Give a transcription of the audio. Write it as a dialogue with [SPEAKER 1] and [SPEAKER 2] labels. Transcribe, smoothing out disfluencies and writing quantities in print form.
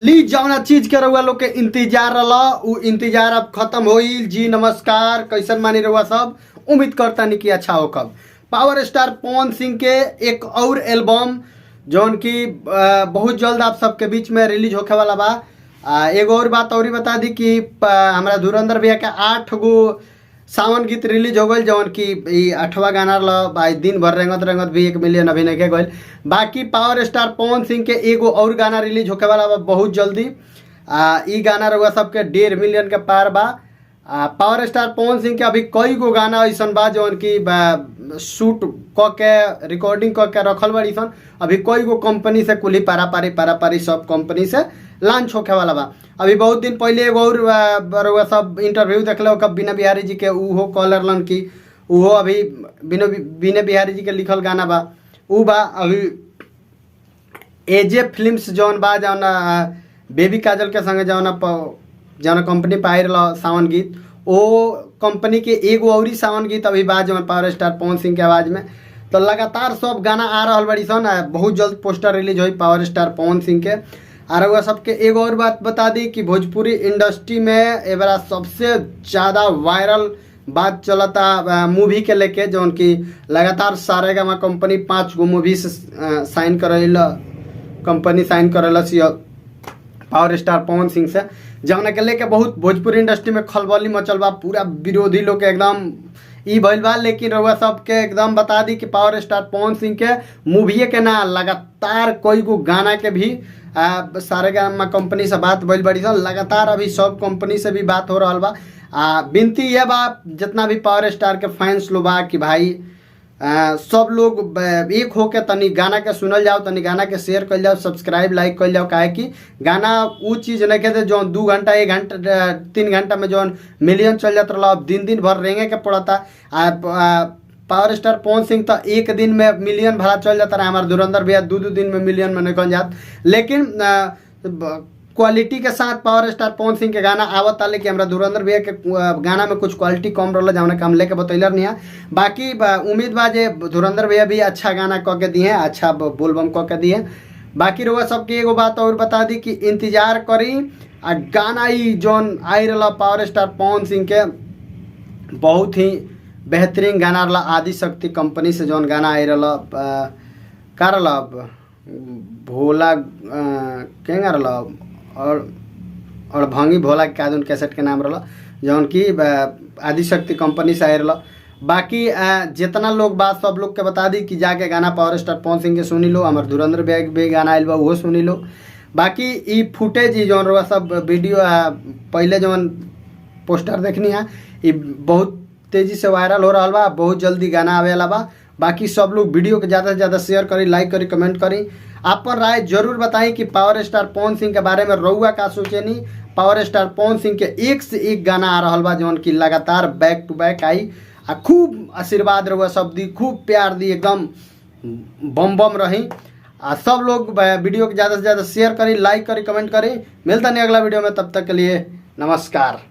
[SPEAKER 1] ली जौना चीज के रउआ लोग के इंतजार रहला उ इंतजार अब खत्म होईल। जी नमस्कार, कैसन मानी रउआ सब? उम्मीद करतानी कि अच्छा हो। कब पावर स्टार पवन सिंह के एक और एल्बम जौन की बहुत जल्द आप सबके बीच में रिलीज होखे वाला बा। एगो और बात और बता दी कि हमरा धुरंधर भैया के 8 गो सावन गीत रिलीज हो गईल, जौन की ई आठवां गाना रहा भाई। दिन भर रेंगत रेंगत भी 1 मिलियन अभी नहीं गईल। बाकी पावर स्टार पवन सिंह के एगो और गाना रिलीज होखे वाला बा बहुत जल्दी। ई गाना रउआ सबके 1.5 मिलियन के पार बा। पावर स्टार पवन सिंह के अभी कई गो गाना ऐसन बा जौन की शूट क के, रिकॉर्डिंग क के रखल बड़ी सन। अभी कई गो कंपनी से कुली पारा पारी पारा पारी सब कंपनी से लॉन्च होखे वाला बा। अभी बहुत दिन पहले एगो और रउआ सब इंटरव्यू देखले हो कब विनय बिहारी जी के, उहो कहल कि उहो अभी विनय विनय बिहारी जी के लिखल गाना बा उ बा। अभी एजे फिल्म्स जौन बा, जौन बेबी काजल के संगे जौन कंपनी पाई रहा सावन गीत, ओ कंपनी के एगो औरी सावन गीत अभी बा जौन पावर स्टार पवन सिंह के आवाज़ में। तो लगातार सब गाना आ रहल बड़ी सन। बहुत जल्द पोस्टर रिलीज होई पावर स्टार पवन सिंह के। आ रउआ सबके एगो और बात बता दी कि भोजपुरी इंडस्ट्री में एबरा सबसे ज़्यादा वायरल बात चलता मूवी के लेके, जौन की लगातार सारेगामा कंपनी पाँच गो मूवी से साइन करल, कंपनी साइन करल पावर स्टार पवन सिंह से, जौना के लेके बहुत भोजपुरी इंडस्ट्री में खलबली मचल बा। पूरा विरोधी लोग के एकदम ई भइल बा। लेकिन रउआ सबके एकदम बता दी कि पावर स्टार पवन सिंह के मूवीए के ना, लगातार कई गो गाना के भी सारेगामा कंपनी से बात भइल बड़ी सन। लगातार अभी सब कंपनी से भी बात हो रहल बा। विनती ये बा जितना भी पावर स्टार के फैंस लोग बा कि भाई सब लोग एक होके तनी गाना के सुनल जाओ, तनी गाना के शेयर कइल जाओ, सब्सक्राइब, लाइक कइल जाओ। काहे कि गाना उ चीज नहीं के जौन 2 घंटा, 1 घंटा, 3 घंटा में जौन मिलियन चल जात रहा, अब दिन दिन भर रेंगे के पड़ता। पावर स्टार पवन सिंह तो एक दिन में मिलियन भरा चल जाता रहा। हमारे धुरंधर भैया दो दो दिन में मिलियन में नहीं जात, लेकिन क्वालिटी के साथ पावर स्टार पवन सिंह के गाना आवता। लेकिन हमरा धुरंधर भैया के गाना में कुछ क्वालिटी कम रहल, जौन काम लेके बतैलर नहीं है। बाकी उम्मीद बा जे धुरंधर भैया भी अच्छा गाना क के दिए, अच्छा बोलबम क के दिए। बाकी रउआ सबके एगो बात और बता दी कि इंतजार करी आ गाना ई जौन आई रहा पावर स्टार पवन सिंह के, बहुत ही बेहतरीन गाना रहा। आदि शक्ति कंपनी से जौन गाना आई रहा, का रहा, भोला केंगा रहा और भंगी भोला के कादुन कैसेट के नाम रहा, जौन की आदिशक्ति कंपनी से आए रहा। बाकी जितना लोग बात सब लोग के बता दी कि जाके गाना पावर स्टार पवन सिंह के सुनी लो। हमार धुरंधर भैया के भी गाना आयल बा, उहो सुनी लो। बाकी ई फुटेज, ई जौन रउआ सब वीडियो पहले जौन पोस्टर देखनी है, ई बहुत तेजी से वायरल हो रहा बा। बहुत जल्दी गाना आवे वाला बा। बाकी सब लोग वीडियो के ज़्यादा से ज़्यादा शेयर करी, लाइक करी, कमेंट करी। आपन राय जरूर बताई कि पावर स्टार पवन सिंह के बारे में रउआ का सोचेनी। पावर स्टार पवन सिंह के एक से एक गाना आ रहा बा, जौन की लगातार बैक टू बैक आई। आ खूब आशीर्वाद रउआ सब दी, खूब प्यार दी, एकदम बम बम रही। आ सब लोग वीडियो के ज़्यादा से ज़्यादा शेयर करी, लाइक करी, कमेंट करी। मिलता नहीं अगला वीडियो में, तब तक के लिए नमस्कार।